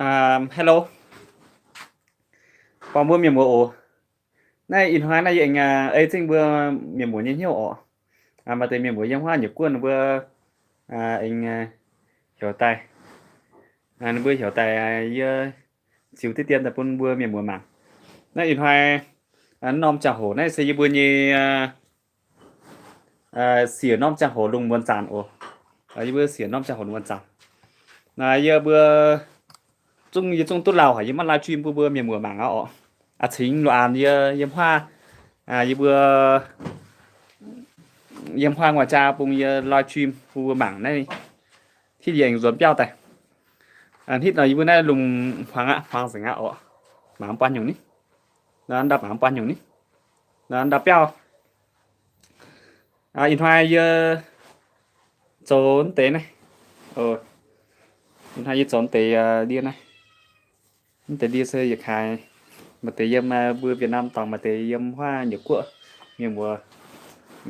Hello, buangh mbuo mienh muoz oc. Naaiv ih hnoi naaiv yie aengx ei zingh mbuo mienh muoz nyei hnyouv oc. Maaih deix mienh muoz yiem huaav nyei guoqv ninh mbuo aengx heuc daaih, ninh mbuo heuc daaih yie ziux diqv dien daaih bun mbuo mienh muoz mangc. Naaiv ih hnoi norm ziangh hoc naaiv se yie mbuo nyei siec norm ziangh hoc lungh muonz zanc oc. Yie mbuo siec norm ziangh hoc lungh muonz zanc. Naaiv yie mbuo zungv, yie zungv duqv lauh haic, yie maiv live stream bun mbuo mienh muoz mangc aqv oc. Cingx loz-anx yie yiem huaav, yie mbuo yiem huaav nguaaz jaa bung yie live stream bun mbuo mangc naaiv. Hitv yie aengx nzuonx biauv daaih. Hitv nor yie mbuo naaiv lungh hmuangx aqv, hmuangx nzengc aqv oc. Mangc buan nyungc ni. Ndau mangc buan nyungc ni. Ndau biauv. Ih hnoi yie zoux deix naaiv. Ih hnoi yie zoux deix ndie naaiv. Mv deix ndie se yietc kaaix, maaih deix yiem mbuo Việt Nam dorngx, maaih deix yiem huaav nyei guoqv. Mienh muoz,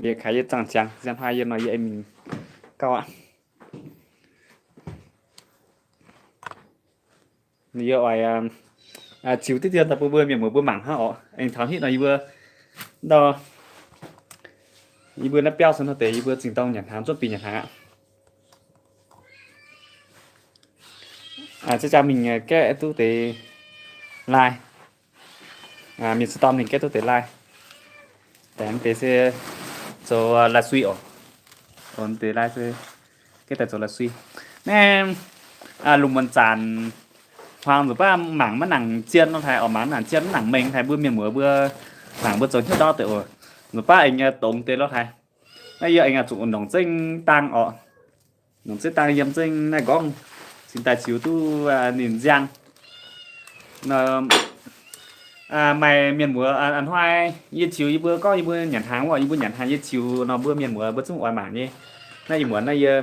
yietc kaaix yie zaangh ziangx, ziangh hnoi yie nor yie aengx mingh gauh aqv. Yie oix ziux diqv dien daaih bun mbuo mienh muoz mbuo mangc hnangv oc. Aengx taux hitv nor yie mbuo, ndau, yie mbuo naaiv biauv se hnangv deix, yie mbuo zingh dorng nyanc hnaangx, zuotv bieqc nyanc hnaangx aqv. Zinh ziangh mingh gaeqv duqv deix lai. Mienh se dorh mingh gaeqv duqv deix lai. Deix se zoux live stream oc. Deix lai se gaeqv daaih zoux live stream. Naaiv lungh muonz zanc hmuangx nzunc baav mangc maiv nangc zien nor haic oc, mangc maiv nangc zien, maiv nangc mengh haic, mbuo mienh muoz mbuo mangc mbuo zoux hnyouv ndortv deix oc. Nzunc baav aengx dongz deix lorqc haic. Naaiv yie aengx zuqc nongc zengv dang oc. Nongc zengv dang yiem zengv naaiv nqorngv cingx daaih ziux duqv ninh nziang. Maaih mienh muoz a'hnoi yie ziux, yie mbuo gorngv yie mbuo nyanc hnaangx oc, yie mbuo nyanc hnaangx yie ziux nor mbuo mienh muoz mbuo zungv oix mangc nyei. Naaiv ih muonz naaiv yie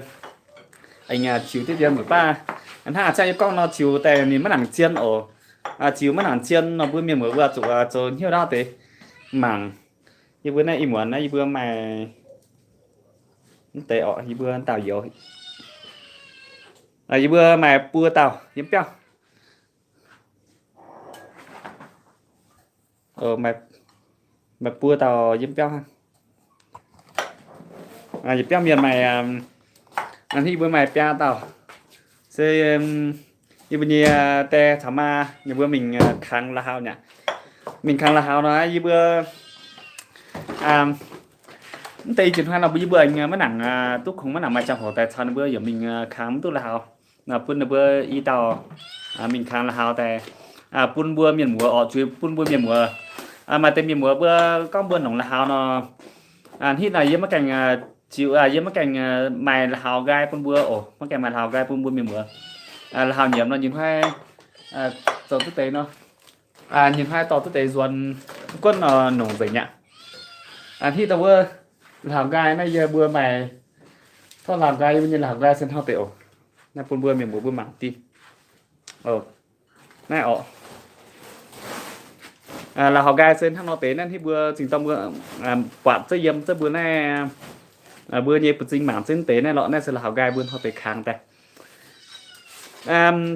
aengx ziux diqv dien nzunc baav hnangv a'ciangv yie gorngv nor ziux daaih ninh maiv nangc zien oc. Ziux maiv nangc zien nor mbuo mienh muoz mbuo zuqc zoux hnyouv ndortv deix mangc. Yie mbuo naaiv ih muonz naaiv yie mbuo maaih mv deix oc, yie mbuo dauh youz, yie mbuo maaih buo dauh yiem biauv. Maaih buo dauh yiem biauv hnangv. Yietc biauv mienh maaih, hnangv yie mbuo maaih biaa dauh. Se yie mbuo nyei die caux maa ninh mbuo mingh kangx la'haux nyei. Mingh kangx la'haux nor yie mbuo mv deix ih jiex hnoi nor mbuo yie mbuo aengx maiv nangc duqv kungx, maiv nangc maaih ziangh hoc daaih caux ninh mbuo yaac mingh kangx mv duqv la'haux. Bun ninh mbuo i dauh mingh kangx la'haux daaih bun mbuo mienh muoz oc, zuiz bun mbuo mienh muoz. Maaih deix mienh muoz mbuo gorngv mbuo nongc la'haux nor, hitv nor yie maiv gaengh ziux, yie maiv gaengh maaih la'haux nqaai bun mbuo oc, maiv gaengh maaih la'haux nqaai bun mbuo mienh muoz. La'haux nyiemc nor nyei hnoi zoux duqv deix nor, nyei hnoi dorh duqv deix nzuonx guonv nor nongc nzengc aqv. Hitv daaih wuov la'haux nqaai naaiv yie mbuo maaih, tov la'haux nqaai, yie mbuo nyei la'haux nqaai se hnangv deix oc. Naaiv bun mbuo mienh muoz mbuo mangc dih. Naaiv oc, la'haux nqaai se hnangv nor deix naaiv, hitv mbuo zingh dorng mbuo buatc zengv yiem zengv mbuo naaiv, mbuo nyei buoz-zing mangc zengv deix naaiv lorqc. Naaiv se la'haux nqaai mbuo hnoi deix kangx daaih.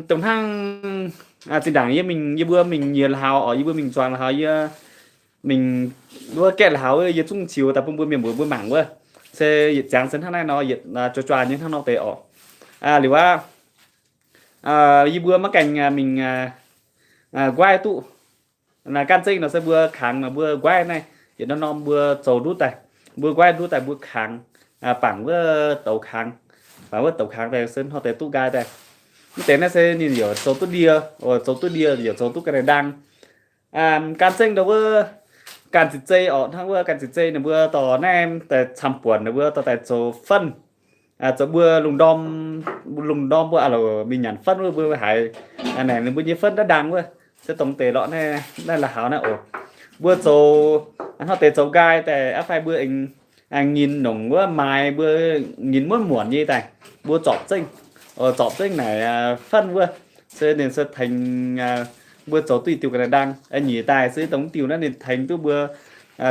Dongh hnangv zinh ndaangc yie mingh, yie mbuo mingh nyiec la'haux oc, yie mbuo mingh zuangx la'haux, yie mingh wuov gaeqv la'haux, yie zungv ziux daaih bun mbuo mienh muoz mbuo mangc wuov. Se yietc ziangx se hnangv naaiv nor, yietc juav juav nyei hnangv nor deix oc. Liuz aqv, yie mbuo maiv gaengh mingh nquaaiv duqv. Naaiv gan zengv nor se mbuo kangx nor mbuo nquaaiv naaiv yietc norm norm mbuo zoux ndutv daaih, mbuo nquaaiv ndutv daaih mbuo kangx, bangc wuov douz kangx, bangc wuov douz kangx daaih se hnoi deix duqv nqaai daaih. Mv deix naaiv se ninh yaac zoux duqv ndie, zoux duqv ndie yaac zoux duqv ga'naaiv ndaang. Gan zengv ndau wuov ganh zitc zei oc, hnangv wuov ganh zitc zei ninh mbuo dorh naaiv daaih camv-buonc ninh mbuo dorh daaih zoux fenv, zoux mbuo lungh ndorm, lungh ndorm mbuo a'louc mingh nyanc fenv wuov mbuo haiz naaic ninh mbuo nyei fenv ndaav ndaang wuov. Se dongh deix lorqc naaiv, naaiv la'haux naaiv oc. Mbuo zoux hnoi deix zoux nqaai daaih aqv fai mbuo aengx nyinh nongc wuov maaiz mbuo nyinh muonv muonc nyei daaih, mbuo zorpc zengv, zorpc zengv naaic fenv wuov, se ninh se tengx mbuo zoux duqv i diuh ga'naaiv ndaang. Nyic daaih se dongh diuh naaiv ninh tengx duqv mbuo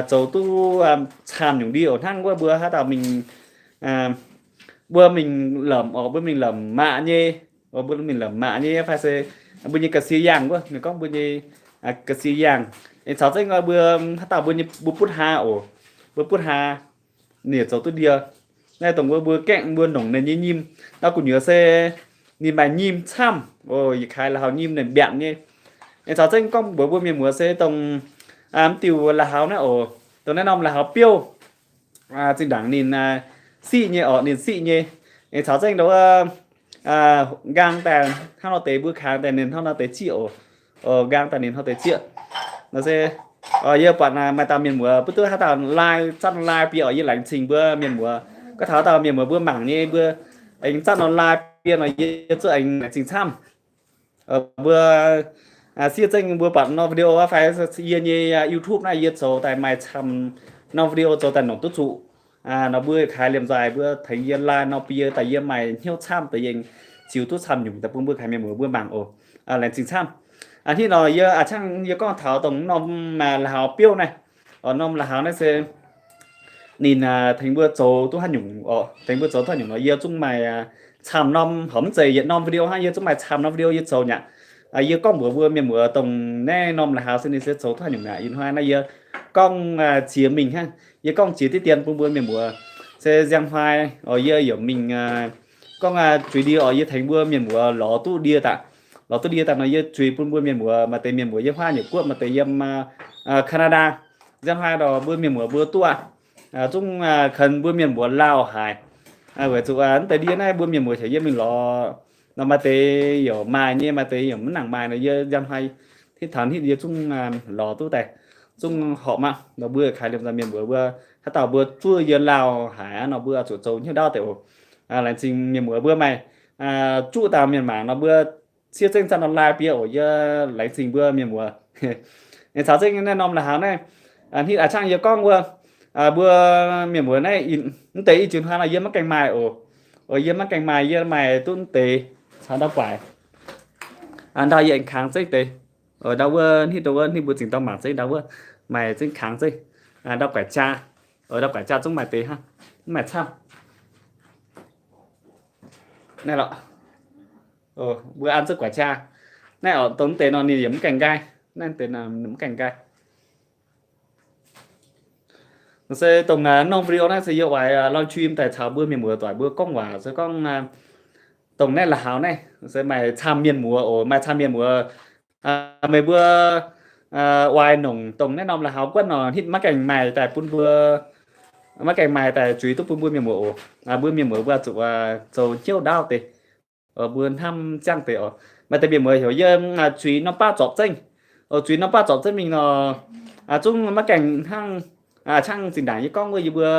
zoux duqv camv nyungc ndie oc. Hnangv wuov mbuo haaix dauh mingh, mbuo mingh lamc oc, mbuo mingh lamc maqc nyei, mbuo mingh lamc maqc nyei fai se mbuo nyei ga'sie yangh wuov, ninh gorngv mbuo nyei ga'sie yangh. Aengx caux zengv mbuo haaix dauh mbuo nyei mbuo butv haa oc, mbuo butv haa ninh zoux duqv ndie. Naaiv dongh mbuo mbuo gaengh mbuo nongc ninh nyei nyim. Naaiv gu'nyuoz se ninh maaih nyim camv oc, yietc kaaix la'haux nyim ninh mbiaatc nyei. Aengx caux zengv gorngv mbuox mbuo mienh muoz se dongh mv diuh la'haux naaiv oc, dongh naaiv norm la'haux biouv zinh ndaangc ninh siqv nyei oc, ninh siqv nyei. Aengx caux zengv ndau nqaang daaih hnangv nor deix mbuo kangx daaih ninh hnangv nor deix zieqv oc. Nqaang daaih ninh hnangv deix zieqv. Nor se yie buatc maaih dauh mienh muoz mbuo duqv haaix dauh lai, zatv nor lai bie oc, yie laengz zingh mbuo mienh muoz. Gorngv taux haaix dauh mienh muoz mbuo mangc nyei mbuo aengx zatv nor lai bie nor yie zuqc aengx laengz zingh camv. Mbuo siev zengv mbuo buatc norm video fai yie nyei YouTube naaiv yie zoux daaih maaih camv norm video zoux daaih nongc duqv zuqc. Nor mbuo kaaix liemh nzaaih mbuo tengx yie lai nor bie daaih yie maaih hnyouv camv deix yie ziux duqv camv nyungc daaih bun mbuo kaaix mienh muoz mbuo mangc oc. Laengz zingh camv. Hnangv nor yie a'ciangv yie gorngv taux dongh norm la'haux biouv naaiv, norm la'haux naaiv se ninh tengx mbuo zoux duqv haaix nyungc oc, tengx mbuo zoux duqv haaix nyungc nor yie zungv maaih camv norm, horpc mv zeiz yietc norm video hnangv, yie zungv maaih camv norm video yie zoux nyaqc. Yie gorngv mbuox mbuo mienh muoz dongh naaiv norm la'haux se ninh se zoux duqv haaix nyungc mi'aqv. Ih hnoi naaiv yie gorngv ziex mingh hnangv, yie gorngv ziex diqv dien bun mbuo mienh muoz. Se nziang hnoi oc yie yaac mingh gorngv zuiz ndie oc, yie tengx mbuo mienh muoz lorz duqv ndie daaih. Lorz duqv ndie daaih nor yie zuiz bun mbuo mienh muoz, maaih deix mienh muoz yiem Hoa Nyungc Guoqv, maaih deix yiem Canada. Nziang hnoi nor mbuo mienh muoz mbuo duqv zungv kaux mbuo mienh muoz lauh haic. Weic zuqc mv deix ndie naaiv mbuo mienh muoz heuc yie mingh lorz nor maaih deix yaac maaih nyei, maaih deix yaac mv nangc maaih nor yie nziang hnoi hitv taux hitv yie zungv lorz duqv daaih, zungv horpc aqv. Nor mbuo kaaix liemh nzaaih mienh muoz mbuo haaix dauh mbuo zuov yie lauh haic nor mbuo zuqc zoux hnyouv ndaauv deix oc. Laengz zingh mienh muoz mbuo maaih zuqv daaih mienh mangc nor mbuo siev zengv zatv nor lai bie oc. Yie laengz zingh mbuo mienh muoz. Caux zengv naaiv norm la'haux naaiv, hitv a'ciangv yie gorngv wuov, mbuo mienh muoz naaiv mv deix i jiex hnoi nor yie maiv gaengh maaih oc. Yie maiv gaengh maaih, yie maaih duqv mv deix caux ndau guaaic. Ndau yie aengx kangx zengv deix. Ndau wuov hitv, ndau wuov hitv mbuo zingc dorh mangc zengv, ndau wuov maaih zengv kangx zengv. Ndau guaaic jaa, ndau guaaic jaa zungv maaih deix hnangv, mv maaih camv. Naaiv lorqc, mbuo an zengv guaaic jaa. Naaiv oc, dongh mv deix nor ninh yaac mv gaengh nqaai. Naaiv deix mv gaengh nqaai. Se dongh norm video naaiv se yie oix live stream daaih caux mbuo mienh muoz doic mbuo gorngv waac se gorngv dongh naaiv la'haux naaiv se maaih camv mienh muoz oc, maaih camv mienh muoz. Meih mbuo oix nongc dongh naaiv norm la'haux guonv nor hitv maiv gaengh maaih daaih bun mbuo, maiv gaengh maaih daaih zuiz duqv bun mbuo mienh muoz oc. Mbuo mienh muoz mbuo zuqc zoux hnyouv ndaauv deix. Mbuo hnamv ziangv deix oc. Maaih deix mienh muoz heuc yie zuiz norm baav zorpc zengv. Zuiz norm baav zorpc zengv mingh nor, zungv maiv gaengh hnangv, a'ciangv zinh ndaangc yie gorngv wuov yie mbuo,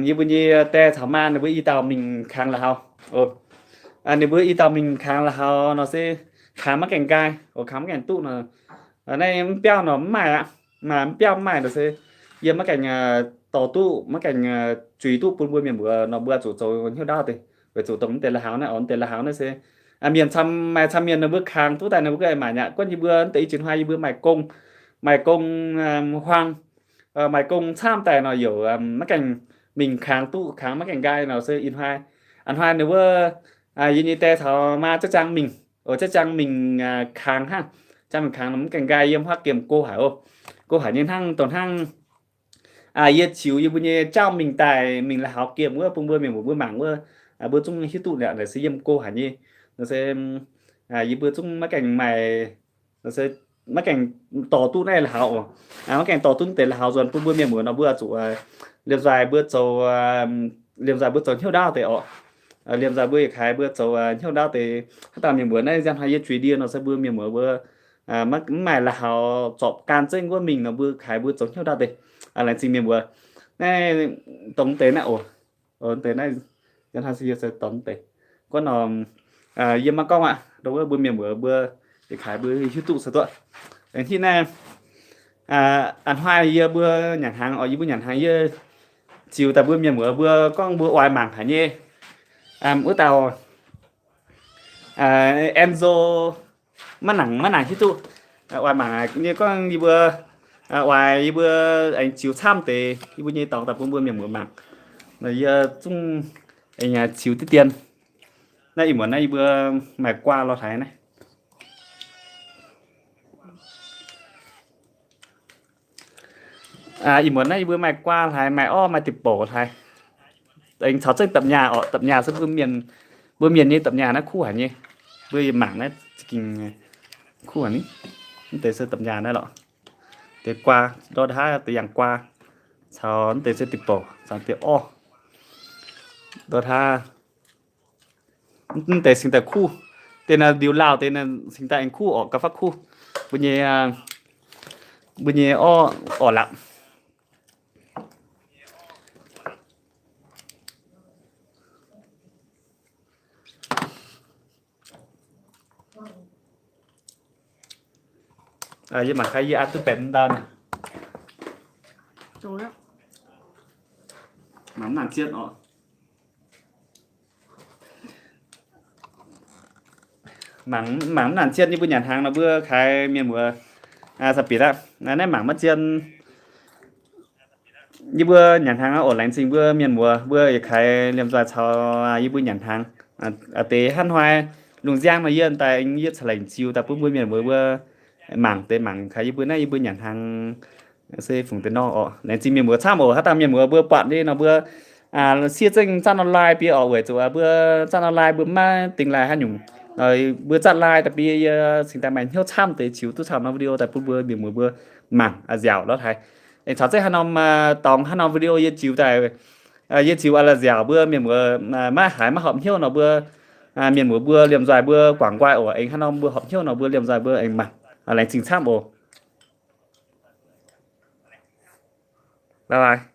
yie mbuo nyei die caux maa ninh mbuo i dauh mingh kangx la'haux. Ninh mbuo i dauh mingh kangx la'haux nor se kangx maiv gaengh nqaai, kangx maiv gaengh duqv nor. Naaiv mv biauv nor mv maaih aqv. Mv biauv mv maaih nor se yie maiv gaengh dorh duqv, maiv gaengh zuiz duqv bun mbuo mienh muoz nor mbuo zuqc zoux hnyouv ndaauv deix. Weic zuqc dongh mv deix la'haux naaiv oc, mv deix la'haux naaiv se mienh camv, maaih camv mienh ninh mbuo kangx duqv daaih ninh mbuo ganh maaic aqv. Guonv yie mbuo mv deix i jiex hnoi yie mbuo maaih gong, maaih gong huaang, maaih gong camv daaih nor yaac maiv gaengh mingh kangx duqv, kangx maiv gaengh nqaai nor se ih hnoi, a'hnoi ninh wuov, yie nyei die caux maa za'jang mingh, za'jang mingh kangx hnangv. Jang mingh kangx nor mv gaengh nqaai, yiem huaav gemh go haic oc. Go haic nyei hnangv dongh hnangv yie ziux yie mbuo nyei jauv mingh daaih mingh la'haux gemh wuov bun mbuo mienh muoz mbuo mangc wuov, mbuo zungv hiuv duqv naaic se yiem go haic nyei. Nor se yie mbuo zungv maiv gaengh maaih, maiv gaengh dorh duqv naaiv la'haux oc. Maiv gaengh dorh duqv deix la'haux nzuonx bun mbuo mienh muoz nor mbuo zuqc liemh nzaaih mbuo zoux, liemh nzaaih mbuo zoux hnyouv ndaauv deix oc. Liemh nzaaih mbuo yietc kaaix mbuo zoux hnyouv ndaauv deix. Haaix dauh mienh muoz naaiv nziang hnoi yie zuiz ndie nor se mbuo mienh muoz mbuo maiv maaih la'haux zorpc gan zengv wuov mingh nor mbuo kaaix mbuo zoux hnyouv ndaauv deix. Laengz zingh mienh muoz. Naaiv dongh deix naaiv oc. Deix naaiv, yie hnamv se yie se dorh deix. Guonv nor, yie maiv gorngv aqv, dongh wuov mbuo mienh muoz mbuo yietc kaaix mbuo hiuv duqv se duqv. Hitv naaiv, a'hnoi yie mbuo nyanc hnaangx oc, yie mbuo nyanc hnaangx yie ziux daaih mbuo mienh muoz mbuo gorngv mbuo oix mangc haic nyei. Wuov dauh Enzo maiv nangc, maiv nangc hiuv duqv. Oix mangc nyei gorngv yie mbuo oix yie mbuo aengx ziux camv deix yie mbuo nyei dorngx daaih bun mbuo mienh muoz mangc. Yie zungv aengx ziux diqv dien. Naaiv ih muonz naaiv yie mbuo maaih guaa lorh hlaaix naaiv. Ih muonz naaiv yie mbuo maaih guaa hlaax, maaih orv, maaih diqc bouc hlaaix. Aengx caux zengv dapc nyaah orqc. Dapc nyaah se mbuo mienh, mbuo mienh nyei dapc nyaah naaiv kuv haic nyei. Mbuo mangc naaiv za'gengh kuv haic ni. Mv deix se dapc nyaah naaiv lorqc. Deix guaa, ndortv haav deix yangh guaa, caux mv deix se diqc bouc, caux deix orv, ndortv haav. Mv deix cingx daaih kuv. Deix naaiv ndiux lauh deix naaiv cingx daaih aengx kuv orqc, gauh faatv kuv. Mbuo nyei, mbuo nyei orv orqc laqc. Yie mangc gaax yie aqv duqv baeqc ndau naaic. Mangc mv nangc zien orqc. Mangc, mangc mv nangc zien, yie mbuo nyanc hnaangx nor mbuo kaaix mienh muoz, sa bieqc aqv. Naaiv mangc maiv zien. Yie mbuo nyanc hnaangx oc. Laengz zingh mbuo mienh muoz, mbuo yietc kaaix liemh nzoih caux yie mbuo nyanc hnaangx. Deix hnangv hnoi lungh nziang nor yie daaih, yie ca'lengc ziux daaih bun mbuo mienh muoz mbuo mangc deix, mangc kaaix yie mbuo naaiv yie mbuo nyanc hnaangx se fungc deix nor orqc. Laengz zingh mienh muoz camv oc. Haaix dauh mienh muoz mbuo buatc nyei nor mbuo siev zengv zatv nor lai bie orqc, weic zuqc mbuo zatv nor lai mbuo maiv dingx lai haaix nyungc. Mbuo zatv lai daaih bie yie cingx daaih maaih hnyouv camv deix ziux duqv camv norm video daaih bun mbuo mienh muoz mbuo mangc nziaauc lorz haic. Aengx caux zengv haaix norm dorngx haaix norm video yie ziux daaih, yie ziux aqv la'nziaauc mbuo mienh muoz maiv haiz maiv horpc hnyouv nor mbuo mienh muoz mbuo liemh nzoih mbuo guangc nqoi oc. Aengx haaix norm mbuo horpc hnyouv nor mbuo liemh nzoih mbuo aengx mangc. Laengz zingh camv oc. Bye bye.